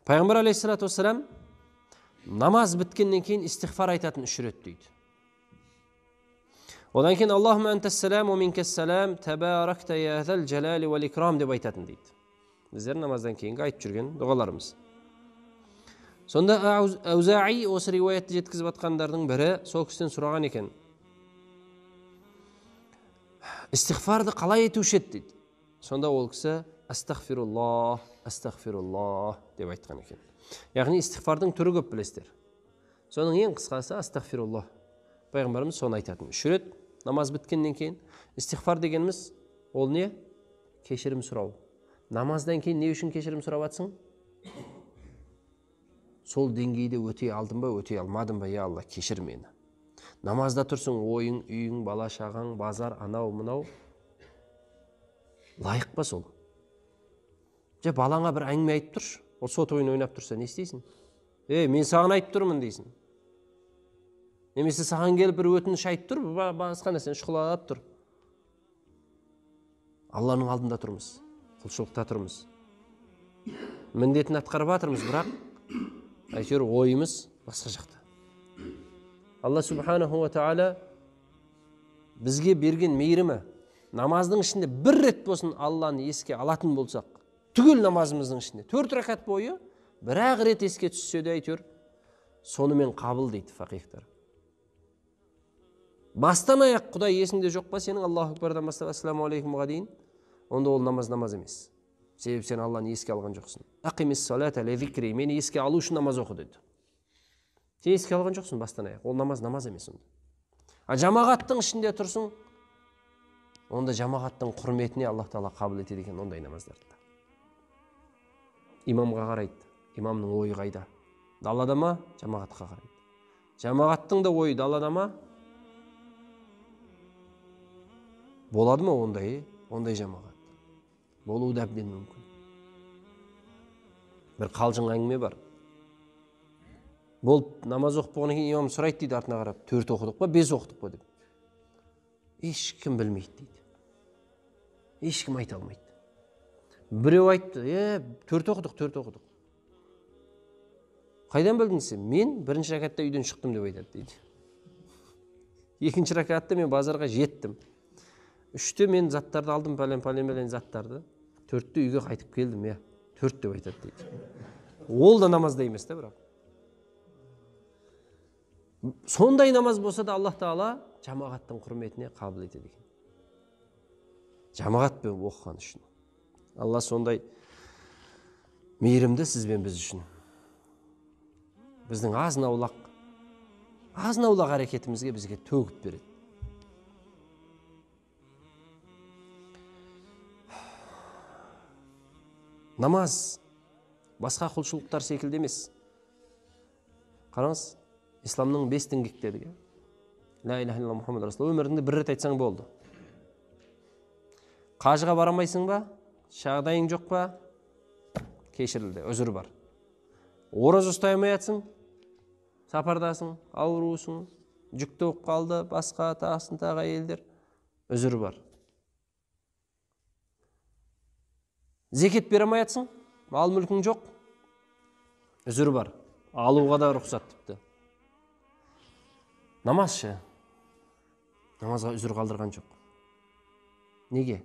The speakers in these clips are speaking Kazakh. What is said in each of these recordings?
Пайғамбар алейхиссалату уассалам намаз біткеннен кейін истиғфар айтатын 3 рет дейді. Одан кейін Аллахумма антассалам уа минкассалам табаракта я зал жалали уал икрам деп айтатын дейді. Біздер намаздан кейінгі айтып жүрген дұғаларымыз. Сонда Аузаи осы риуаятты жеткізіп жатқандардың бірі сол кісіден сұраған екен. Истиғфарды қалай етуші еді дейді. Сонда ол кісі астағфируллах, астағфируллах деп айтқан екен. Яғни истиғфардың түрі көп, білесіздер. Соның ең қысқасы астағфируллах. Пайғамбарымыз соны айтатын. 3 рет намаз біткеннен кейін. Истиғфар дегеніміз ол не? Кешірім сұрау. Намаздан кейін не үшін кешірім сұрап жатсың? Сол деңгейде өте алдым ба, өте алмадым ба, я Алла, кешір мені. Намазда тұрсың, ойың, үйің, бала шағаң, базар, анау, мынау. Лайық па сол? Же балаңа бір әңгіме айтып тұршы, ол сот ойын ойнап тұрса не істейсің? Ей, мен саған айтып тұрмын дейсің. Немесе саған келіп бір өтініш айтып тұр, басқа нәрсені шұқылап тұр. Алланың алдында тұрмыз, құлшылықта тұрмыз. Міндетін атқарып жатырмыз, бірақ әйтеуір ойымыз басқа жақта. Алла субханаху ва тағала бізге берген мейірімі, намаздың ішінде бір рет болсын Алланы еске алатын болсақ, түгел намазымыздың ішінде 4 ракат бойы бір-ақ рет еске түссе де әйтеуір сонымен қабыл дейді фақихтар. Бастан аяқ Құдай есіңде жоқ па сенің, Аллаху акбардан бастап ассаламу алейкумға дейін, онда ол намаз намаз емес. Себебі сен Алланы еске алған жоқсың. Ақимис салата ли зикри, мені еске алу үшін намаз оқы деді. Сен еске алған жоқсың бастан аяқ. Ол намаз намаз емес онда. А жамағаттың ішінде тұрсың, онда жамағаттың құрметіне Аллах тағала қабыл етеді екен ондай намаздарды. Имамға қарайды. Имамның ойы қайда? Далада ма? Жамағатқа қарайды. Жамағаттың да ойы далада ма? Болады ма ондай? Ондай жамағат болуы да әбден мүмкін. Бір қалжың әңгіме бар. Болып намаз оқып болғаннан кейін имам сұрайды дейді артына қарап, 4 оқыдық па, 5 оқыдық па деп. Ешкім білмейді дейді. Ешкім айта алмайды. Біреу айтты, 4 оқыдық, 4 оқыдық. Қайдан білдің сен? Мен бірінші ракатта үйден шықтым деп айтады дейді. Екінші ракатта мен базарға жеттім. 3-те мен заттарды алдым, пәлен-пәлен заттарды. 4-те үйге қайтып келдім, иә. 4 деп айтады дейді. Ол да намазда емес та бірақ. Сондай намаз болса да Аллах тағала жамағаттың құрметіне қабыл етеді екен. Жамағатпен оқыған үшін. Алла сондай мейірімді сіз бен біз үшін. Біздің азын аулақ әрекетімізге бізге төгіп береді. Намаз басқа құлшылықтар секілді емес. Қараңыз, исламның 5 діңгек дедік. Ла илаха иллаллах Мухаммад расулуллах. Өміріңде бір рет айтсаң болды. Қажыға барамайсың ба? Жағдайың жоқ па? Кешірілді, үзір бар. Ораза ұстай алмай жатсың, сапардасың, аурусың, жүкті болып қалды, басқа тағысын тағы әйелдер, үзір бар. Зекет бере алмай жатсың, мал мүлкің жоқ, үзір бар. Алуға да рұқсат тіпті. Намаз ше? Намазға үзір қалдырған жоқ. Неге?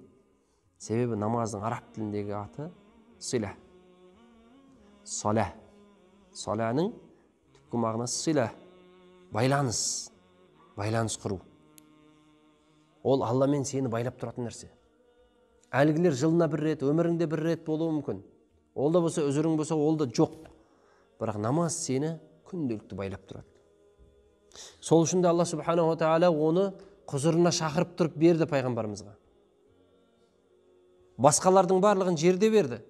Себебі намаздың араб тіліндегі аты сила. Сола. Соланың түпкі мағынасы сила. Байланыс. Байланыс құру. Ол Алламен сені байлап тұратын нәрсе. Әлгілер жылына бір рет, өміріңде бір рет болуы мүмкін. Ол да болса, үзірің болса, ол да жоқ. Бірақ намаз сені күнделікті байлап тұрады. Сол үшін де Алла субханаху тағала оны құзырына шақырып тұрып берді пайғамбарымызға. Басқалардың барлығын жерде берді.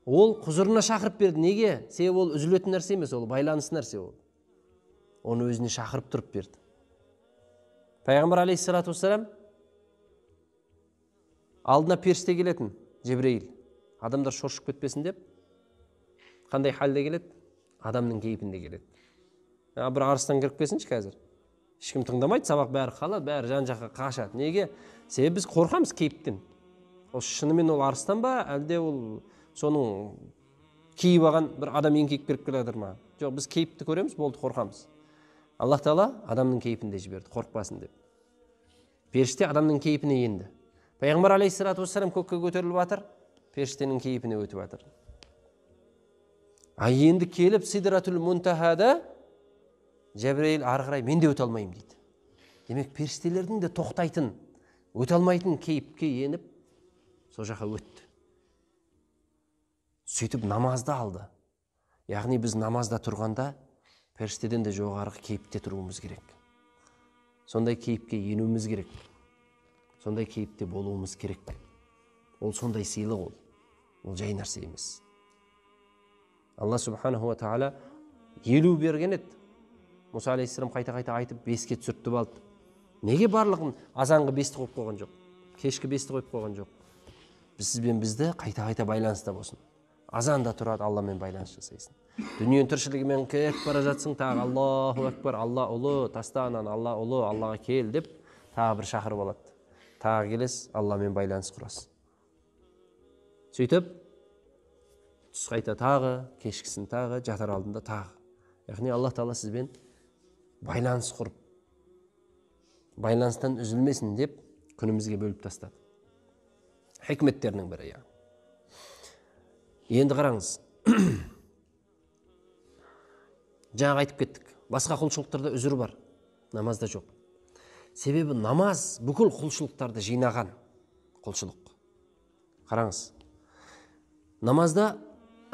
Ол құзырына шақырып берді. Неге? Себебі ол үзілетін нәрсе емес, ол байланыс нәрсе ол. Оны өзіне шақырып тұрып берді. Пайғамбар алейхиссалату уассалам алдына періште келетін, Жебірейіл. Адамдар шоршып кетпесін деп, қандай халде келеді? Адамның кейпінде келеді. Бір арыстан кіріп келсінші қазір. Ешкім тыңдамайды, сабақ бәрі қалады, бәрі жан-жаққа қашады. Неге? Себебі біз қорқамыз кейіптен. Ол шынымен ол арыстан ба, әлде ол соның Кейіп алған бір адам еңкейіп кіріп келе жатыр ма? Жоқ, біз кейіпті көреміз, болды, қорқамыз. Аллах тағала адамның кейпін де жіберді, қорықпасын деп. Періште адамның кейпіне енді. Пайғамбар алейхиссалату уассалам көкке көтеріліп жатыр, періштенің кейпіне өтіп жатыр. А енді келіп Сидратул Мунтахада Жәбірейіл ары қарай мен де өте алмаймын дейді. Демек, періштелердің де тоқтайтын, өте алмайтын кейіпке еніп, сол жаққа өтті. Сөйтіп намазды алды. Яғни біз намазда тұрғанда періштеден де жоғарғы кейіпте тұруымыз керек. Сондай кейіпке енуіміз керек. Сондай кейіпте болуымыз керек. Ол сондай сыйлық ол. Ол жай нәрсе емес. Алла субханаху ва тағала 50 берген еді. Мұса алейхиссалам қайта-қайта айтып 5-ке түсіртіп алды. Неге барлығын азанғы 5-ті қойып қойған жоқ? Кешкі 5-ті қойып қойған жоқ. Біз сізбен бізді қайта-қайта байланыста болсын. Азанда тұрады, Алламен байланыс жасайсың. Дүниенің тіршілігімен кетіп бара жатсың, тағы Аллаху акбар, Алла ұлы, таста ананы, Алла ұлы, Аллаға кел деп тағы бір шақырып алады. Тағы келесіз, Алламен байланыс құрасыз. Сөйтіп түс қайта тағы, кешкісін тағы, жатар алдында тағы. Яғни Аллах тағала сізбен байланыс құрып, байланыстан үзілмесін деп күнімізге бөліп тастады. Хикметтерінің бірі. Енді қараңыз. Жаңа айтып кеттік. Басқа құлшылықтарда үзір бар, намазда жоқ. Себебі намаз бүкіл құлшылықтарды жинаған құлшылық. Қараңыз. Намазда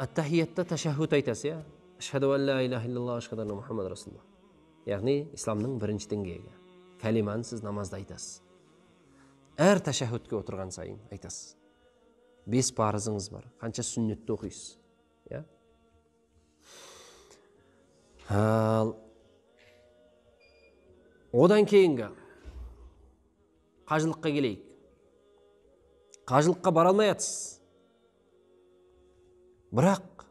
аттахиятта ташаххуд айтасыз, иә? Ашхаду ан ла илаха иллаллах, ашхаду анна Мухаммад расулуллах. Яғни исламның бірінші деңгейі. Кәлиманы сіз намазда айтасыз. Әр ташаххудке отырған сайын айтасыз. 5 парызыңыз бар. Қанша сүннетті оқисыз, иә? Ал одан кейінгі қажылыққа келейік. Қажылыққа бара алмай жатсыз. Бірақ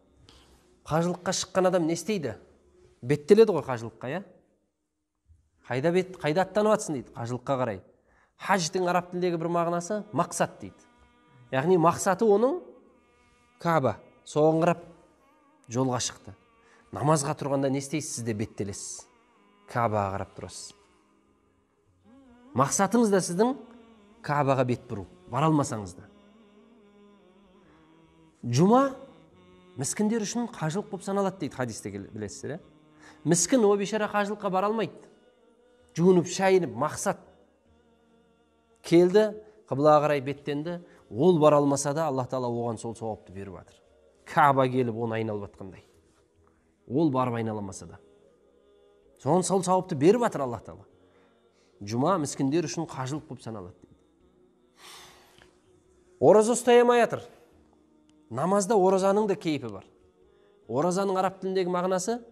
қажылыққа шыққан адам не істейді? Беттеледі ғой қажылыққа, иә? Қайда бет, қайда аттанып жатсың дейді, қажылыққа қарай. Хаждың араб тіліндегі бір мағынасы мақсат дейді. Яғни мақсаты оның Каба, соған қарап жолға шықты. Намазға тұрғанда не істейсіз? Сіз де беттелесіз. Кабаға қарап тұрасыз. Мақсатыңыз да сіздің Кабаға бет бұру, бара алмасаңыз да. Жұма міскіндер үшін қажылық болып саналады дейді хадисте, білесіздер, иә? Міскін о бейшара қажылыққа бара алмайды. Жуынып, шайынып, мақсат келді, қыблаға қарай беттенді. Ол бара алмаса да Аллах тағала оған сол сауапты беріп жатыр. Каба келіп оны айналып жатқандай. Ол барып айналамаса да. Соны сол сауапты беріп жатыр Аллах тағала. Жұма міскіндер үшін қажылық болып саналады дейді. Ораза ұстай алмай жатыр. Намазда оразаның да кейпі бар. Оразаның араб тіліндегі мағынасы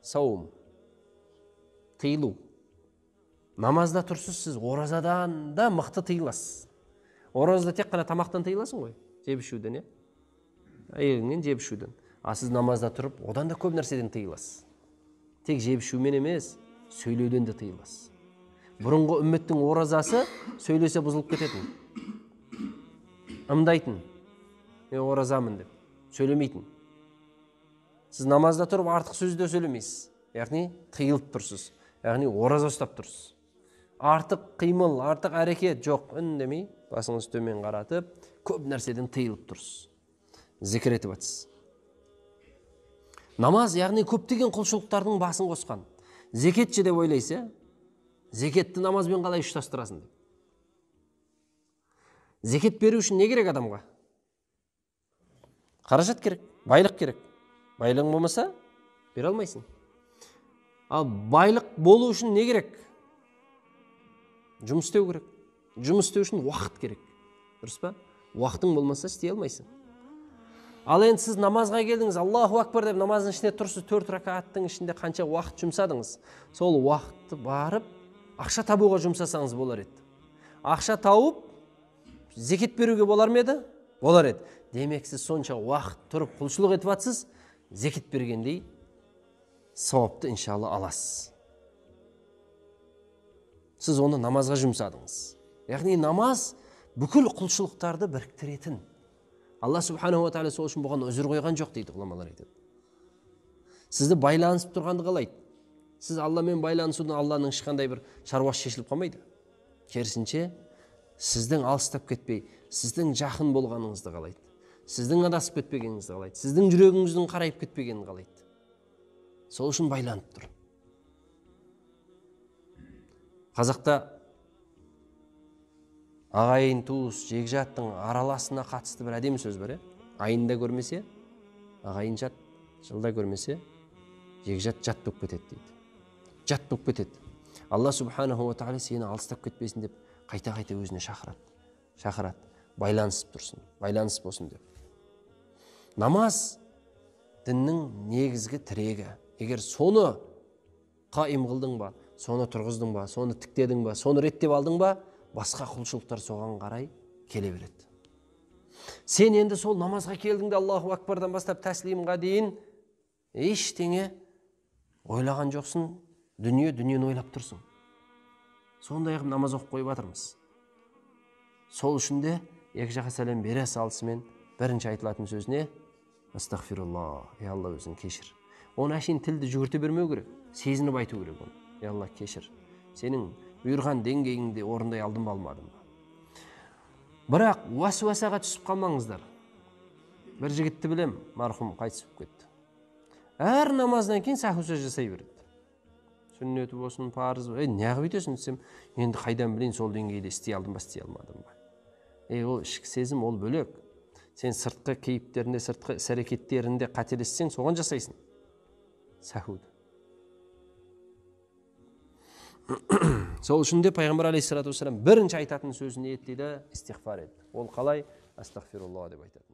сауым, тыйылу. Намазда тұрсыз, сіз оразадан да мықты тыйыласыз. Оразада тек қана тамақтан тыйыласың ғой, жеп ішуден, иә? Әйеліңнен жеп ішуден. А сіз намазда тұрып, одан да көп нәрседен тыйыласыз. Тек жеп ішумен емес, сөйлеуден де тыйыласыз. Бұрынғы үмметтің оразасы сөйлесе бұзылып кететін. Ымдайтын. Мен оразамын деп сөйлемейтін. Сіз намазда тұрып артық сөз де сөйлемейсіз. Яғни тыйылып тұрсыз. Яғни ораза ұстап тұрсыз. Артық қимыл, артық әрекет жоқ, үндемей, басыңыз төмен қаратып, көп нәрседен тыйылып тұрсыз. Зікір етіп жатсыз. Намаз, яғни көптеген құлшылықтардың басын қосқан. Зекетші деп ойлайсыз, иә? Зекетті намазбен қалай ұштастырасың деп. Зекет беру үшін не керек адамға? Қаражат керек, байлық керек. Байлығың болмаса, бере алмайсың. Ал байлық болу үшін не керек? Жұмыс істеу керек. Жұмыс істеу үшін уақыт керек. Дұрыс па? Уақытың болмаса істей алмайсың. Ал енді сіз намазға келдіңіз, Аллаху акбар деп намаздың ішінде тұрсыз, 4 ракаттың ішінде қанша уақыт жұмсадыңыз? Сол уақытты барып ақша табуға жұмсасаңыз болар еді. Ақша тауып зекет беруге болар ма еді? Болар еді. Демек сіз сонша уақыт тұрып құлшылық етіп жатсыз, зекет бергендей сауапты иншалла аласыз. Сіз оны намазға жұмсадыңыз. Яғни намаз бүкіл құлшылықтарды біріктіретін, Алла субханаху ва тағала сол үшін бұған үзір қойған жоқ дейді, ғұламалар айтады. Сізді байланысып тұрғанды қалайды. Сіз Алламен байланысудан Алланың ешқандай бір шаруасы шешіліп қалмайды. Керісінше, сіздің алыстап кетпей, сіздің жақын болғаныңызды қалайды. Сіздің адасып кетпегеніңізді қалайды. Сіздің жүрегіңіздің қарайып кетпегенін қалайды. Сол үшін байланып тұр. Қазақта ағайын, туыс, жекжаттың араласына қатысты бір әдемі сөз бар, Айында көрмесе, ағайын жат, жылда көрмесе, жекжат жат болып кетеді дейді. Жат болып кетеді. Алла субханаху ва тағала сені алыстап кетпесін деп қайта-қайта өзіне шақырады. Шақырады. Байланысып тұрсын, байланыс болсын деп. Намаз діннің негізгі тірегі. Егер соны қайым қылдың ба, соны тұрғыздың ба, соны тіктедің ба, соны реттеп алдың ба, басқа құлшылықтар соған қарай келе береді. Сен енді сол намазға келдің де Аллаху акбардан бастап тәслимға дейін ештеңе ойлаған жоқсың, дүние-дүниені ойлап тұрсың. Сондай қылып намаз оқып қойып жатырмыз. Сол үшін де екі жаққа сәлем бере салысымен бірінші айтылатын сөзіне астағфируллах, ей Алла өзің кешір. Оны әшейін тілді жүгірте бермеу керек, сезініп айту керек оны. Ей Алла кешір. Сенің бұйырған деңгейіңде орындай алдым ба, алмадым ба? Бірақ уәсуәсаға түсіп қалмаңыздар. Бір жігітті білем, марқұм қайтыс болып кетті. Әр намаздан кейін саху сөз жасай береді. Сүннеті болсын, парыз, неғып өйтесің десем, енді қайдан білейін сол деңгейде істей алдым ба, істей алмадым ба? Ол ішкі сезім, ол бөлек. Сен сыртқы кейіптерінде, сыртқы іс-әрекеттерінде қателессең, соған жасайсың. Сахуды. Сол үшін де пайғамбар алейхиссалату уассалам бірінші айтатын сөзі не еді дейді? Истиғфар еді. Ол қалай? Астағфируллах деп айтады.